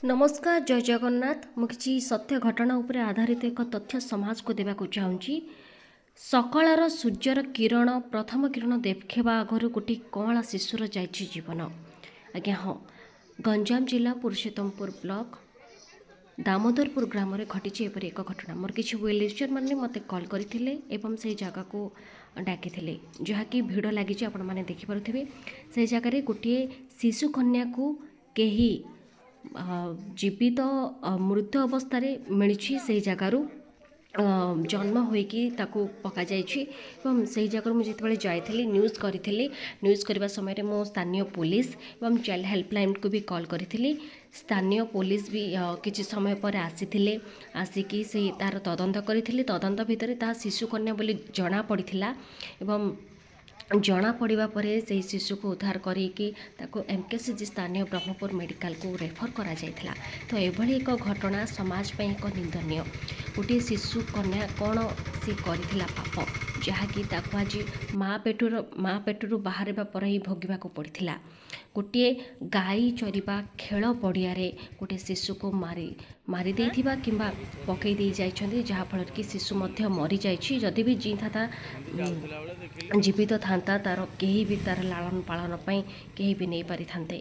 ନମସ୍କାର, ଜୟ ଜଗନ୍ନାଥ। ମୁଁ କିଛି ସତ୍ୟ ଘଟଣା ଉପରେ ଆଧାରିତ ଏକ ତଥ୍ୟ ସମାଜକୁ ଦେବାକୁ ଚାହୁଁଛି। ସକାଳର ସୂର୍ଯ୍ୟର କିରଣ, ପ୍ରଥମ କିରଣ ଦେଖିବା ଆଗରୁ ଗୋଟିଏ କଅଁଳା ଶିଶୁର ଯାଇଛି ଜୀବନ। ଆଜ୍ଞା ହଁ, ଗଞ୍ଜାମ ଜିଲ୍ଲା ପୁରୁଷୋତ୍ତମପୁର ବ୍ଲକ ଦାମୋଦରପୁର ଗ୍ରାମରେ ଘଟିଛି ଏପରି ଏକ ଘଟଣା। ମୋର କିଛି ୱେଲ୍ ମାନେ ମୋତେ କଲ୍ କରିଥିଲେ ଏବଂ ସେଇ ଜାଗାକୁ ଡାକିଥିଲେ, ଯାହାକି ଭିଡ଼ ଲାଗିଛି, ଆପଣମାନେ ଦେଖିପାରୁଥିବେ। ସେଇ ଜାଗାରେ ଗୋଟିଏ ଶିଶୁ କନ୍ୟାକୁ କେହି ଜୀବିତ ମୃତ ଅବସ୍ଥାରେ ମିଳିଛି। ସେଇ ଜାଗାରୁ ଜନ୍ମ ହୋଇକି ତାକୁ ପକାଯାଇଛି ଏବଂ ସେଇ ଜାଗାରୁ ମୁଁ ଯେତେବେଳେ ଯାଇଥିଲି, ନ୍ୟୁଜ୍ କରିଥିଲି। ନ୍ୟୁଜ୍ କରିବା ସମୟରେ ମୁଁ ସ୍ଥାନୀୟ ପୋଲିସ ଏବଂ ଚାଇଲ୍ଡ ହେଲ୍ପଲାଇନ୍କୁ ବି କଲ୍ କରିଥିଲି। ସ୍ଥାନୀୟ ପୋଲିସ ବି କିଛି ସମୟ ପରେ ଆସିଥିଲେ। ଆସିକି ସେଇ ତା'ର ତଦନ୍ତ କରିଥିଲେ। ତଦନ୍ତ ଭିତରେ ତାହା ଶିଶୁକନ୍ୟା ବୋଲି ଜଣାପଡ଼ିଥିଲା ଏବଂ ଜଣାପଡ଼ିବା ପରେ ସେହି ଶିଶୁକୁ ଉଦ୍ଧାର କରିକି ତାକୁ ଏମ୍ କେ ସି ଜି ସ୍ଥାନୀୟ ବ୍ରହ୍ମପୁର ମେଡ଼ିକାଲକୁ ରେଫର୍ କରାଯାଇଥିଲା। ତ ଏଭଳି ଏକ ଘଟଣା ସମାଜ ପାଇଁ ଏକ ନିନ୍ଦନୀୟ। ଗୋଟିଏ ଶିଶୁ କନ୍ୟା କ'ଣ ସେ କରିଥିଲା ପାପ, ଯାହାକି ତାକୁ ଆଜି ମା ପେଟରୁ ବାହାରିବା ପରେ ହିଁ ଭୋଗିବାକୁ ପଡ଼ିଥିଲା? ଗୋଟିଏ ଗାଈ ଚରିବା ଖେଳ ପଡ଼ିଆରେ ଗୋଟିଏ ଶିଶୁକୁ ମାରି ଦେଇଥିବା କିମ୍ବା ପକାଇ ଦେଇ ଯାଇଛନ୍ତି, ଯାହାଫଳରେ କି ଶିଶୁ ମଧ୍ୟ ମରିଯାଇଛି। ଯଦି ବି ଜିଇଁଥାନ୍ତା, ଜୀବିତ ଥାନ୍ତା, ତା'ର କେହି ବି ତା'ର ଲାଳନ ପାଳନ ପାଇଁ କେହି ବି ନେଇପାରିଥାନ୍ତେ।